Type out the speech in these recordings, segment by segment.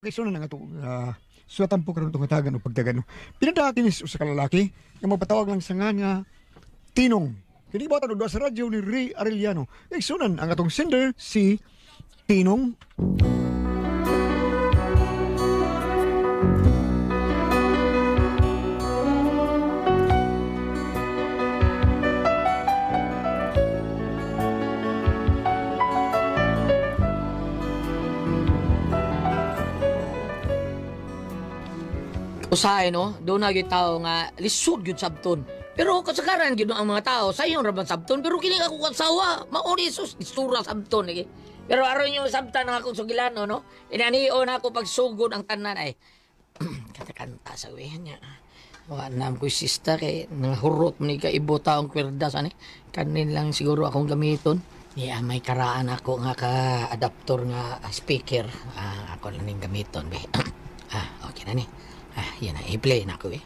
Kaysa na nga to, suwatan po karon itong hatagan o pagdagan. No? Pinadaatin is usa ka lalaki nga mapatawag lang sa nga Tinong. Kini ba tanong sa radyo ni Ray Arellano. Igsunan ang atong sender si Tinong. Usahay no, doon na gyud tao nga lisod gyud sabton. Pero kasagaran gyud ang mga tao sayon ra man sabton, pero kini ako kasawa, maori sus istura sabton eh. Pero aron yung sabtan ang akong sugilano no, inanion ako pagsugod ang tanan ay kanta-kanta sa uwihan niya. Wa na ko sista kay nangahurot man ni kaibo taong kwerda sa ni. Kanin lang siguro akong gamiton. Niya may karaan ako nga ka adapter nga speaker. Ako lang ning gamiton be. Okay na ni. Yan na, i-play na ako eh.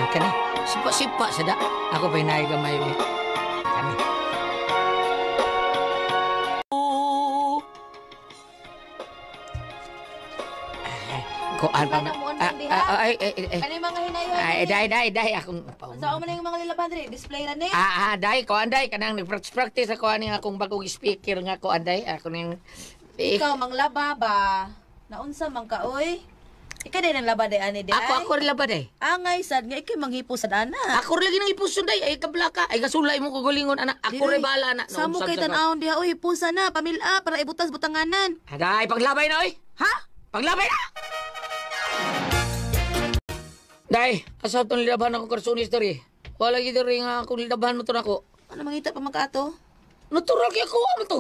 Kani. Sipa-sipa sada. Ako pa hinay gamay eh. Kani. Kuan pa na. Ay, ay, ay. Kani mga hinayon. Ay, day, day. Akong Saan mo na yung mga lilaban diri? Display ra ni. Day, kuan day kanang nag-practice ako ani akong bagong speaker nga kuan day. Ako ning ikaw manglaba ba? Naunsa man ka oy? Ikaw day nang laba day ani day. Ako rin laba day. Angay sad nga ikay manghipo sad ana. Ako rin lagi nang hipuson day. Ay kablaka, ay kasulay mo kagalingon ana. Ako rin bala ana. Samo kay tan-awon diha oy hipusa na pamilya para ibutas butanganan. Aday paglabay na oy. Ha? Paglabay na. Day, asa tong lilaban ako karsunis diri. Wala gid diri nga akong lilaban mo to nako. Ano mangita pa man ka ato? Natural kay ako ano to?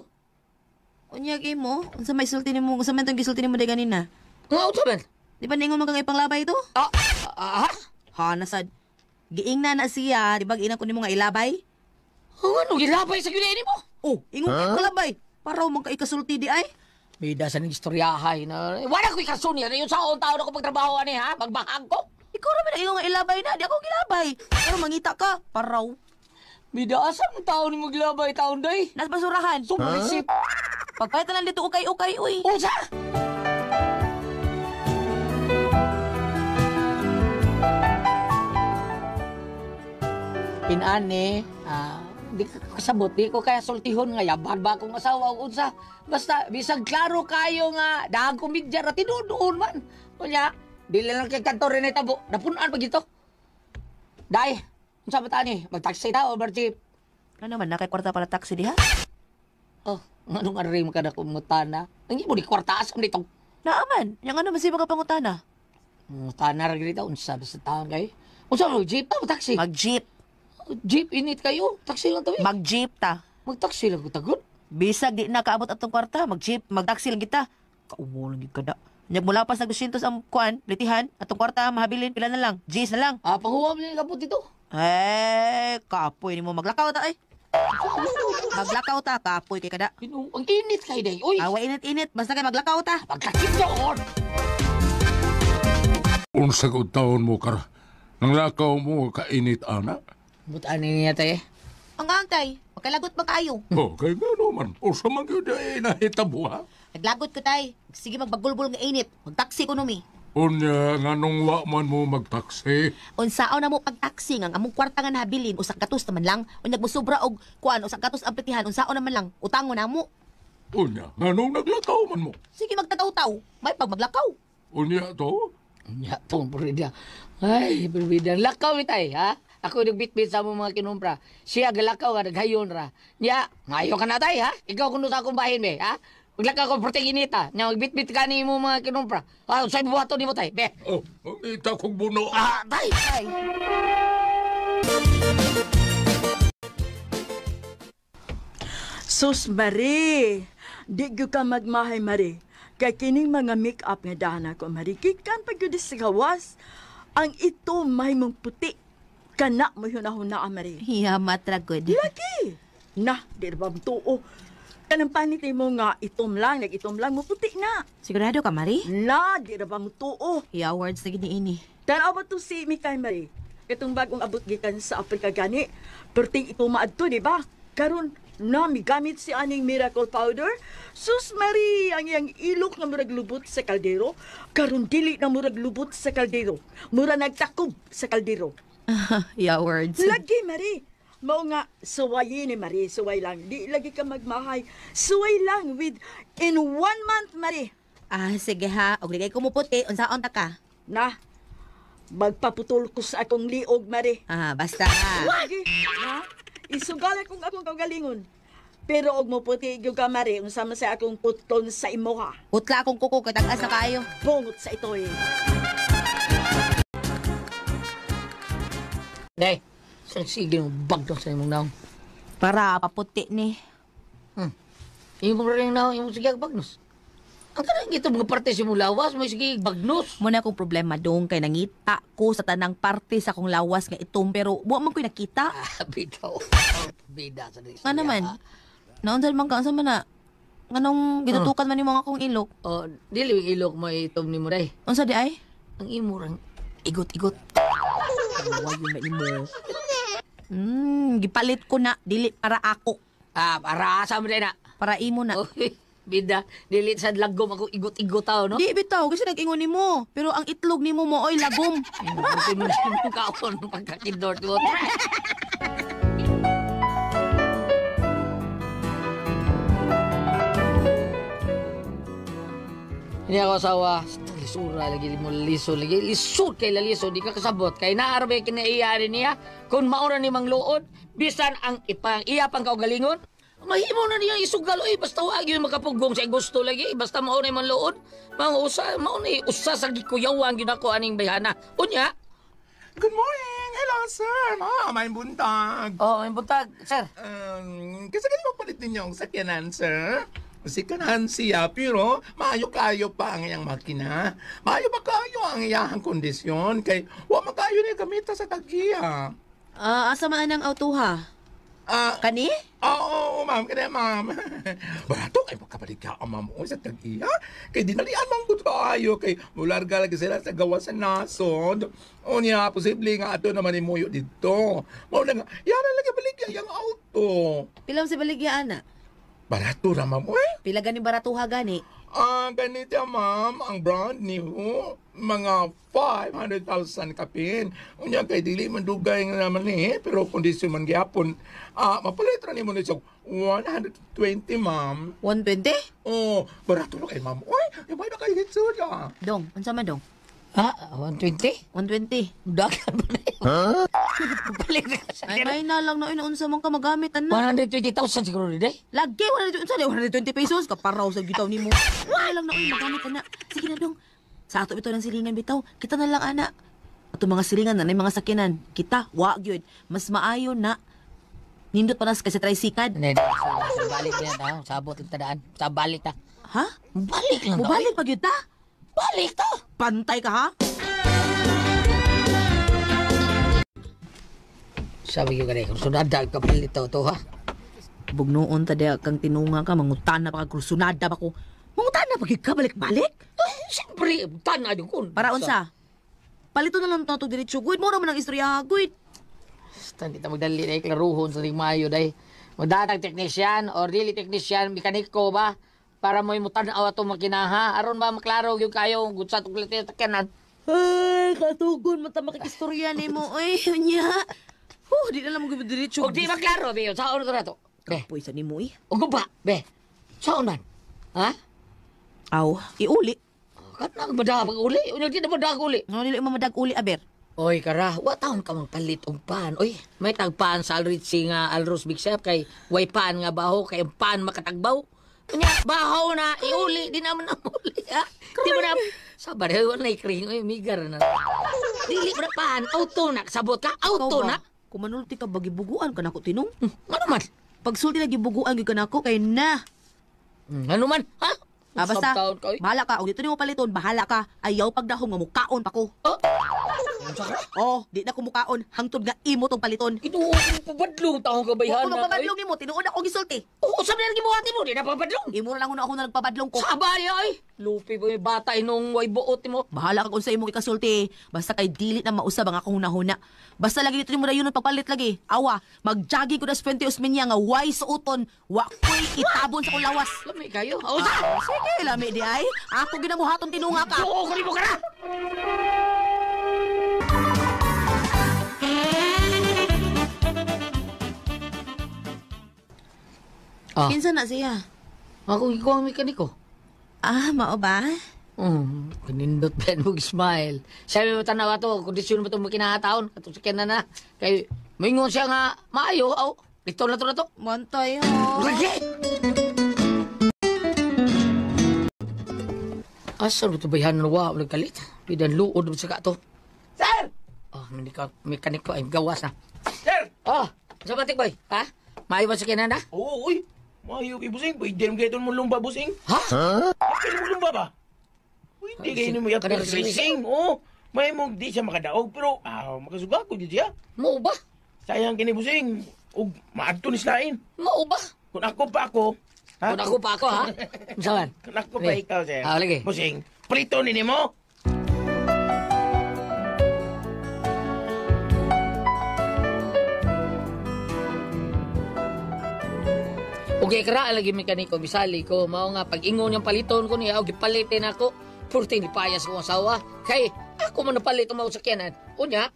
Unya kay mo, unsa may sulti nimo, unsa man tong gisulti nimo day ganina? Nga unsa man? Di ba ningon man kang ipanglabay to? Ha? Ha nasad. Giingna na siya, di ba giingna ko nimo nga ilabay? Oh, ano gilabay sa gyud nimo? Oh, ingon ka ilabay. Para man ka ikasulti di ay. Bida sa ning istoryahay na. Wala ko ikasulti ani yung saon taon ako pagtrabaho ani ha, pagbahag ko. Ikaw ra man ingon nga ilabay na, di ako gilabay. Pero mangita ka, paraw. Bida asa man taon nimo gilabay taon day? Nas basurahan. Sumrisip. Pagpalit na lang dito ukay-ukay uy. Unsa? Pinani, di ko kasabot, di ko kaya sultihon nga yaban ba akong asawa o unsa. Basta bisag klaro kayo nga dahag komedya ra tinuod man. Unya, dili lang kay kanto rin tabo, napunan pag dito. Day, unsa ba ta ni? Magtaxi ta o jeep? Ano man na kay kwarta para taxi diha? Oh, nganong ari mo kada kumutana? Ang imo ni kwarta asam dito. Naaman, yang ano man siya mga pangutana? Mutana ra gid unsa ba sa taon kay? Unsa mo jeep ta o taxi? Mag-jeep. Jeep init kayo, taxi lang tabi. Mag-jeep ta. Mag-taxi lang ko tagod. Bisag di na kaabot atong kwarta, mag-jeep, mag-taxi lang kita. Kaumo lang gid kada. Nyag mula pa sa 200 ang kuan, plitihan, atong kwarta mahabilin pila na lang. G's na lang. Panghuwam ni kabot dito. Eh, kapoy nimo maglakaw ta ay. Maglakaw ta, kapoy kay kada. Ang init kay day. Uy. Awa init-init, basta kay maglakaw ta. Pagkakit doon. Unsa ka taon mo kar? Nang lakaw mo kainit ana. Butan niya tay. Ang angkay, magkalagot ba kayo? Oh, kay ngano man. Unsa man gyud ay nahitabo ha? Naglagot ko tay. Sige magbagulbol nga init. Magtaksi ko numi. Unya nganong wa man mo magtaksi? Unsaon na mo pagtaksi nga among kwarta nga nahabilin usa ka gatos naman lang. Unyag mosobra og kuan usa ka gatos ang plitihan unsaon naman lang. Utango na mo. Unya nganong naglakaw man mo? Sige magtataw-taw. May pag maglakaw. Unya to? Unya to, Florida. Ay, Florida. Lakaw mi tay, ha? Ako nagbitbit sa mga kinumpra. Siya galakaw nga naghayon ra. Nya, ngayo ka na tay, ha? Ikaw kuno sa akong bahin be, ha? Maglakaw ko perting inita. Nya magbitbit ka ni mo mga kinumpra. Ah, unsay buhaton nimo tay, be? Oh, mangita kong buno. Tay. Tay. Sus Marie, di gyud ka magmahay Marie. Kay kining mga make-up nga dana ko Marie, gikan pa gyud sa gawas. Ang ito may mong puti. Kana mo hunahuna Marie. Hiya matra gud. Lagi. Na, di ba tuo. Kanang panit mo nga itom lang, nag-itom lang mo puti na. Sigurado ka Marie? Na, di ra ba mo tuo. Hiya words na gini ini. Tanaw ba to si Mikay Marie? Katong bagong abot gikan sa Afrika gani. Perting ito maadto, di ba? Karon Na, migamit si aning miracle powder. Sus Marie, ang iyang ilok nga murag lubot sa kaldero. Karon dili na murag lubot sa kaldero. Mura nagtakob sa kaldero. Yeah, words. Lagi, Marie. Mao nga, suwayin ni Marie, suway lang. Di lagi ka magmahay. Suway lang with in 1 month, Marie. Ah, sige ha. Og ligay ko muputi, unsaon ta ka? Na, magpaputol ko sa akong liog, Marie. Ah, basta ha. Lagi, na, isugal akong akong kaugalingon. Pero og muputi gyud ka, Marie, unsa man sa akong puton sa imuha. Putla akong kuko kay tag-as na kaayo. Bungot sa ito eh. Day, sa sige mo bagdong sa imong naong. Para paputi ni. Imong rin naong imong sige bagnos. Ang kanang ito mga parte sa imong lawas, may sige bagnos. Mo na akong problema dong kay nangita ko sa tanang parte sa akong lawas nga itom pero wa man ko'y nakita. Ah, bitaw. Bida sa Nga naman. Naunsa man ka unsa man na? Nganong gitutukan man nimo ang akong ilok? Oh, dili yung ilok mo itom ni mo day. Unsa di ay? Ang imo rang igot-igot. Wa yun na imo. Gipalit ko na dili para ako, Ah, para sa mo day na. para imo na. Oy, bida, dili sa lagom ako igot-igot tao, no? Di bitaw kasi nag-ingon nimo, pero ang itlog nimo mo oy lagom. Buti mo sa imong kaon pagkakindor mo. Hindi ako asawa. Lisura lagi mo liso lagi. Lisod kay laliso di ka kasabot kay naarbe kinaiya niya kung maura ni mang luod bisan ang ipang iya pang kaugalingon. Mahimo na niya isugal oy basta wa gyud makapugong sa gusto lagi basta mao na imong luod. Mga usa mao ni usa sa gikuyawan gyud ako aning bayhana. Unya, Good morning! Hello, sir! May buntag. oh, may buntag, sir. Kasi ganyan palit ninyo ang sakyanan, sir. Sikanan siya, pero maayo kayo pa ang iyang makina. Maayo pa kayo ang iyang kondisyon. Kay wa man kayo niya gamita sa taghiya. Ah, asa man anang auto ha? Ah, Kani? oo, ma'am. Kaya, ma'am. Barato kay makabalik ka, ma'am, o, sa tag-iya. Kay dinalian man ko tayo. Kay mularga lagi sila sa gawa sa nasod. O niya, posible nga ato naman imuyo dito. Mao na nga, yara lagi balik yung auto. Pila man si baligya ana? Barato ra, ma'am, oy. Pila gani baratuha gani? Ah, ganito, ma'am, ang brand new, mga 500,000 kapin. Unya kay dili man dugay nga naman eh, pero kondisyon man gyapon. Ah, mapalit ra nimo ni siya 120, ma'am. 120? Oh, barato ra kay ma'am. Oy, yung ba kay hitsura? Dong, unsa man dong? Ha? 120? 120. Dagan ba na yun? Huh? Balik na ka sa Ay, may na lang na unsa man ka magamit ana. 120,000 siguro ni day. Lagi 120 unsa di 120 pesos kaparaw sa gitaw nimo. Ay lang na oy magamit ana. Sige na dong. Sa ato bitaw ng silingan bitaw. Kita na lang ana. Ato mga silingan na mga sakinan. Kita wa gyud. Mas maayo na. Nindot pa nas kasi tricycad. Hindi, sa balik na ta. Sabot lang tadaan. Sa balik ta. Ha? Balik lang ta. Mubalik pa gyud ta. Balik ta. Pantay ka ha? Sabi ko kanina, kung sunada ka palito to ha. Bugnoon ta diya kang tinunga ka mangutana pa ka kursunada pa ko. Mangutana pa gyud ka balik-balik. Eh, siyempre, tana din ko. Para unsa? Palito na lang to diretso gud. Mura man ang istorya gud. Basta hindi ta magdali na klaruhon sa mayo day. Magdatag technician or dili technician, mekaniko ba? Para mo imutan-aw atong makinaha. Aron ba maklaro yung kayo kung sa itong sakyanan. Ay, katugon mo ta makikistorya nimo. Ay, nya. Huh, di na lang mo diretso. Kung di maklaro, be, saan to na to? Be, Kapoy sa nimo eh. o guba, be. Saan man? Ha? Aw, iuli. Kanang ba pag uli? Unya di na madag uli. Ano dili mo madag uli aber? Oy, kara, wa taon ka magpalit og pan. Oy, may tagpaan sa Alritsi nga Alros Big Chef kay way pan nga baho kay ang pan makatagbaw. Unya, baho na iuli di naman na uli ha. Di mo na sabar wala na ikring oy migar na. Dili mo na pan, auto na sabot ka, auto na. Kung manulti ka ba gibuguan ka nako tinong? Ano man? Pagsulti na gibuguan gyud ka nako kay na. Ano man? Ha? Ah, basta, Sabtaon ka, oy. bahala ka. Og dito nimo paliton, bahala ka. Ayaw pagdahom nga mukaon pa ko. Oh. Oh, di na kumukaon. Hangtod nga imo tong paliton. Ginoo, pabadlong taong kabayhan Wa ko magpabadlong nimo, tinuod ako gisulti. Oo, sabi na gibuhati mo, di na pabadlong. Imo na lang una ako na nagpabadlong ko. Sabay ay. Lupi pa yung bata inong way buot mo. Bahala ka kung sa imong ikasulti. Basta kay dili na mausab ang akong hunahuna. Basta lagi dito nimo dayon ang pagpalit lagi. Awa, magjogging ko das Fuente Osmeña nga way suoton, wa ko'y itabon sa kong lawas. Lami kayo. Oo, sa! Ah, sige, lami di ay. Ako ginamuhaton tinunga ka. Oo, kunin mo ka na! Ah. Kinsa na siya? Ako ikaw ang mekaniko. Ah, mao ba? Kanindot ba mo smile. Sabi mo tanawa to, kondisyon mo itong makinahataon. Katong sakyan na na. Kay, mingon siya nga, maayo, aw, dito na to na to. Montoy ho. Lagi! Asa ba ito bayan na wa, nagkalit? Pidan luod mo sa ka to. Sir! Oh, mekaniko ay gawas na. Sir! Oh, sa batik boy, ha? Maayo ba sakyanan na? Oo, uy. Mayo kay busing. Pwede rin kayo mo lumba, busing. Ha? Pwede mo lumba ba? Pwede kayo mo yapin Kanang racing. Oo. May mo di siya makadaog, pero makasuga ko di siya. Mao ba? Sayang kini busing. Ug maadto ni slain. Mao ba? Kung ako pa ako, ha? Kung ako pa ako, ha? Unsa man? Kung ako pa Lagi. ikaw, sir. Ah, lagi. Busing, prito ni nimo. Okay, kara lagi mekaniko misali ko mao nga pag ingon yung paliton ko niya og gipalitin ako. Purti ni payas ko ang asawa. Kay ako man napalit ang mga sakyanan. Unya,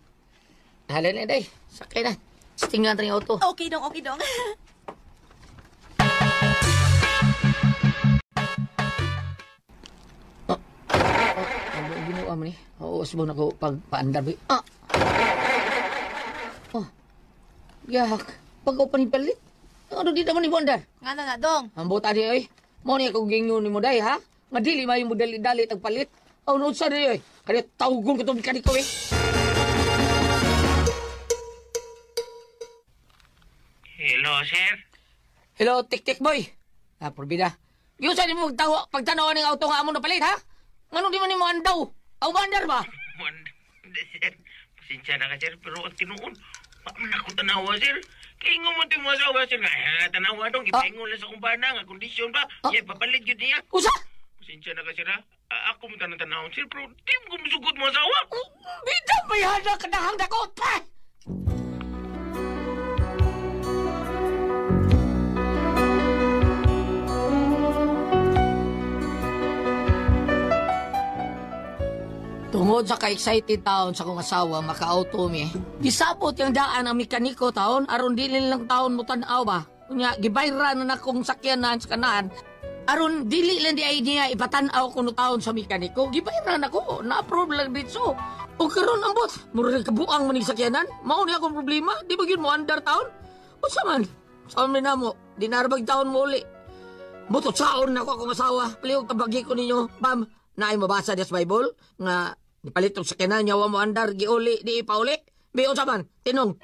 halin na day, sakyanan. Tingnan rin auto. Okay dong, okay dong. Ang ginawa mo ni? Oo, usbon ako pag paandar. Ah! Oh. Yak, pag ako panipalit. Ano di naman ni Bondar? Nga na na dong. Ang buta di oy. Mo ni ako gingon ni mo day ha? Nga dili maayo mo dali-dali tagpalit. Aw no sa di oy. Kaya tawgon ko tong mekaniko eh. Hello, sir. Hello, tik-tik boy. Ah, porbida. Yung sa mo pagtawa, pagtanaw ng auto nga amo na palit ha? Ngano di man nimo andaw? Aw bandar ba? Hindi, sir. Pasensya na ka, sir. Pero ang tinuon, pa man ako tanawa, sir. Kaya nga mo ito yung asawa, sir. Nga, tanawa dong. Ipaingon lang sa kumpana, nga kondisyon ba? Ah. Yeah, papalit yun niya. Usa? Pasensya na ka, sir, ha? Ako mo tanong tanawon, sir. Pero di mo kumusugot mo asawa. Bida bayana kadahang dako pa. Tungod sa ka-excited taon sa kong asawa, maka-auto mi. Gisabot yung daan ang mekaniko taon, aron dili lang taon mo tan-aw ba. Unya, gibayra na na kong sakyanan sa kanaan. Aron dili lang di ay niya ipatan-aw kuno taon sa mekaniko, gibayra na ko, na-approve lang dito. O karon ambot, murag kabuang man ning sakyanan, mao ni akong problema, di ba gyud mo andar taon? Unsa man? Sa amin na mo, dinarbag taon mo uli. Buto saon na ko akong asawa. Palihog tabagi ko ninyo. Bam, naay mabasa diya sa Bible nga gipalit og sakyanan niya wa mo andar giuli di ipauli. Bi unsa man? Tinong.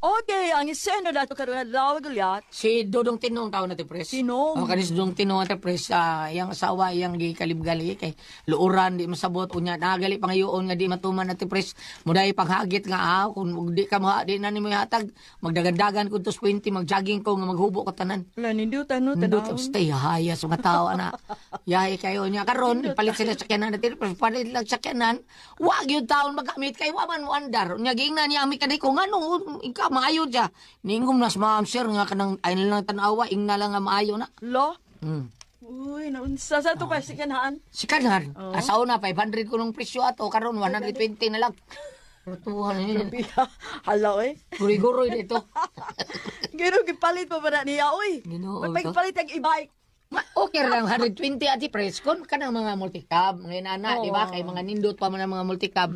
Okay, ang iseno dato karon adlaw gulyat. Si Dodong Tinong tao na ti pres. Tinong. Oh, kanis Dodong Tinong ati pres, iyang asawa iyang gikalibgali kay luoran di masabot unya nagali pangayoon nga di matuman ati pres. Muday panghagit nga kung di ka mo di na nimo ihatag magdagandagan kun tos 20 magjogging ko nga maghubo ka tanan. Wala nindutan no Nindot tanaw. stay haya sa mga tao ana. Yahi kayo niya karon ipalit sila sakyanan natin pero palit lang sakyanan. Wag yung taon magamit kay wa man mo andar. Nya giingnan niya ang mekaniko ngano ikaw maayo siya. Ningom nas ma'am sir nga kanang ay lang tan-awa ingna lang nga maayo na. Lo. Mm. Uy, naunsa sa to pa sikanhaan. Si Kanhan, asa una 500 ko nung presyo ato karon 120 na lang. Tuhan yun. Hala oy. Guri-guroy dito. Gino gipalit pa ba na niya oy? Ginoo, May ito. pagpalit ang e-bike. Okay lang 120 ati pres kon kanang mga multicab ngayon ana di ba kay mga nindot pa man ang mga multicab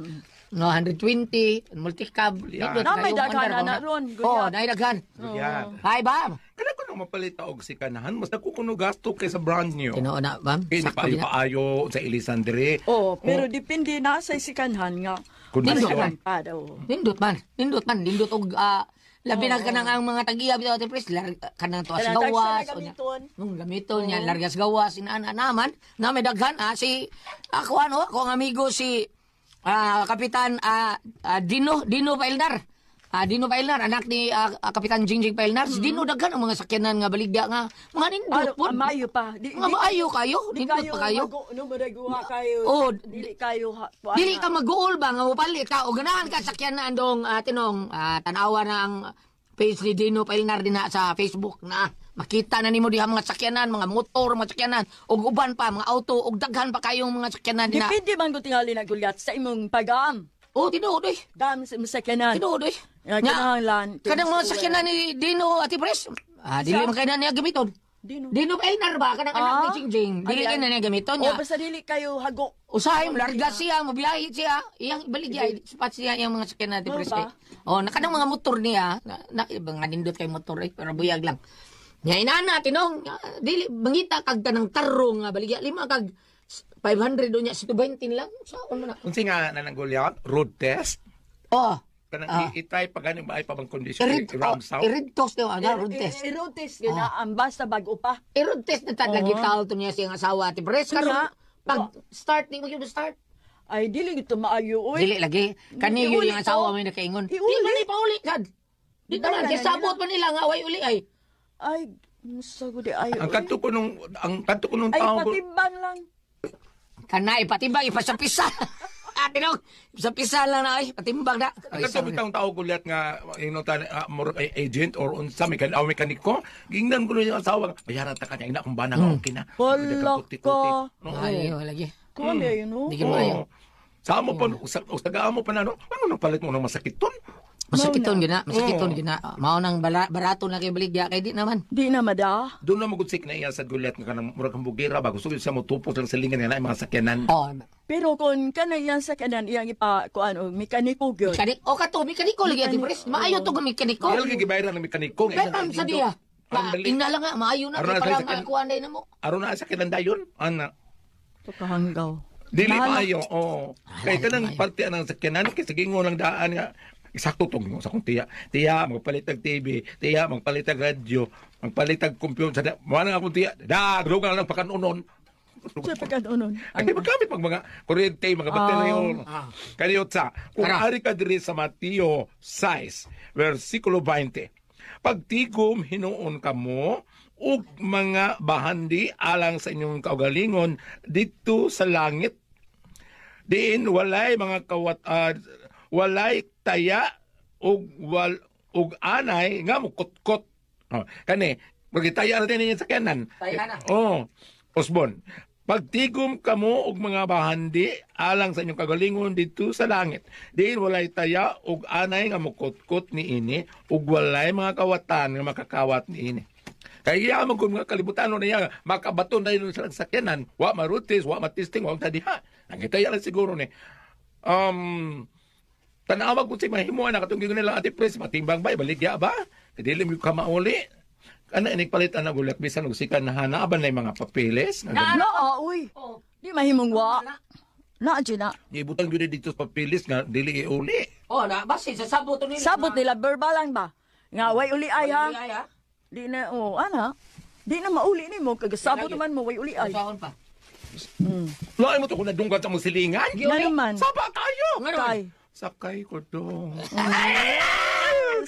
no 120 multicab nindot Na may kayo, daghan mandar ana ba na? ron, Oh, gulyat. nay daghan. Yan. Hi bam. Kada ko nang mapalit og si kanahan, mas dako kuno gasto kaysa brand new. Tinuod na bam. Kaya Sakto paayo gina. paayo sa ilisan dire. Oh, pero depende na sa sikanhan nga. Kondisyon. Pa daw. Nindot man. Nindot man, nindot og Labi na kanang ang mga tagiya bitaw Ate Pres, kanang tuas Kanang tagsa gawas. na gamiton. Nung gamiton niya, largas gawas, inaana naman, na may daghan, si, ako ano, ako ang amigo si, Kapitan Dino, Dino Pailnar. Dino Pailnar, anak ni Kapitan Jingjing Pailnar. Si Dino daghan ang mga sakyanan nga baligya nga, mga nindot Ano, po. maayo pa. Di, Mga maayo kayo, di nindot kayo pa kayo. mago, no, maraguha kayo. Oh, dili kayo ha, Dili ka mag-uol ba nga mopalit ka o ganahan ka sakyanan dong tinong tan-awa na ang page ni Dino Pailnar din na sa Facebook na makita na nimo diha mga sakyanan, mga motor, mga sakyanan ug uban pa mga auto ug daghan pa kayong mga sakyanan din na. Depende man ko tingali na gulyat sa imong pag-aam. Oh, tinuod oy. Dam sa imong sakyanan. Tinuod oy. Nga, kinahanglan. Kanang mga sakyanan ni Dino Ate Pres. Dili man kay na niya gamiton. Dino. Dino Pailnar ba kanang anak ni Jingjing? Dili Ay, kay na niya gamiton O, niya. basta dili kayo hago. Usahay, larga siya, mabiyahe siya. Iyang ibaligya, ispat siya iyang mga sakyanan natin, Mao Pres. ba? Oh, nakanang mga motor niya, na mga nindot kay motor eh, pero buyag lang. Nya inana tinong, dili mangita kag kanang tarong nga baligya lima kag 500 do niya sa 20 lang. Saon man na. Unsa nga na nang gulyat? Road test? Oh. Kanang i-try pa gani ba ay pa bang condition I-red i-ram south? test daw, ano, road test. I-road test gina ang basta bago pa. I-road test na tad lagi tao to niya siyang asawa ati Pres. Karon Nga. pag start ni mo yung start. Ay dili gito maayo oy. Dili lagi. Kani yun Iuli yung asawa to. mo yung nakaingon. Iuli. Di man ipauli sad. Di Di tanan ba kay na sabot man nila nga way uli ay. Ay, musa ko di ay. Ang oy. kanto ko nung ang kanto ko nung Ay tao ko- patimbang lang. Kana ipatimbang ipasapisa. Ate no, ipasapisa lang na ay patimbang na. Ang kanto bitang tao gulyat nga ino ta murag ay agent or unsa mekaniko, gingnan ko yung asawa, bayaran ta kanya ina kung bana nga okay na. Wala ka. No. Ay, wala lagi. Kuan mm. yun no. Di ka maayo. Sa mo pa usaga mo pa na no. Ano nang palit mo nang masakit ton? Masakiton gina, masakiton gina. Mao nang barato na kay baligya kay di naman. Di na mada. Doon na magudsik na iya sa gulyat nga kanang murag kang bugera ba gusto siya mo tupos lang sa lingan nga na mga sakyanan. Oh, Pero kung kanang iyang sakyanan iyang ipa kuan og mekaniko gyud. mekanik o kato mekaniko lagi ati Pres. Maayo to ga mekaniko. Kaya lagi gibayaran ng mekaniko nga Pero sa diya. Ingna lang nga maayo na Aron kay na para sa sakyan. makuha na mo. Aron na sa sakyanan dayon ana. Tukahanggaw. Dili Bahala. maayo, oo. Kay kanang parte anang sakyanan kay sige ngo lang daan nga sakto tong sa akong tiya. Tiya magpalit og TV, tiya magpalit og radyo, magpalit og computer. Mo na akong tiya. Da, druga lang pakanunon. Sa pagkanunon. Ang di magamit pag mga kuryente, mga baterya. Kaniyot sa, kung Tara. ari ka diri sa Mateo 6, versikulo 20. Pagtigom hinuon kamo ug mga bahandi alang sa inyong kaugalingon didto sa langit. Diin walay mga kawat walay taya ug ug anay nga mukutkot. Oh, kani pagitaya na din sa sakyanan. Taya na. Oh, Osbon. Pagtigom kamo og mga bahandi alang sa inyong kagalingon didto sa langit. Diin walay taya ug anay nga mukutkot niini ug walay mga kawatan nga makakawat niini. Kaya man kung mga kalibutan no niya makabaton na yun sa sakyanan, wa marutis, wa matisting, wa tadiha. Nangitaya lang siguro ni. Tanawag ko si mahimuan na katong gigon nila Ate Pres, matimbang ba, ibaligya ba? Dili mo ka mauli. Kana inig palit ana gulat bisan og sikan na hanaban na yung mga papeles. Na, uy. Di mahimong wa. Na dyan na. Ibutang gyud dito sa papeles nga dili iuli. Oh, na basi sa sabot to nila. Sabot nila verbal lang ba? Nga way uli ay ha. Ay, ha. Di na oh ana. Di na mauli nimo kagasabot man mo way uli ay. Saon pa. Lain mo to kung nadunggan sa mong silingan. Nga naman. Saba kayo. Nga naman. Kay. Sakay ko dong.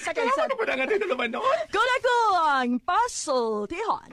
Sakay sa Ano ba na nga dito naman noon? Kuna ko ang pasultihan.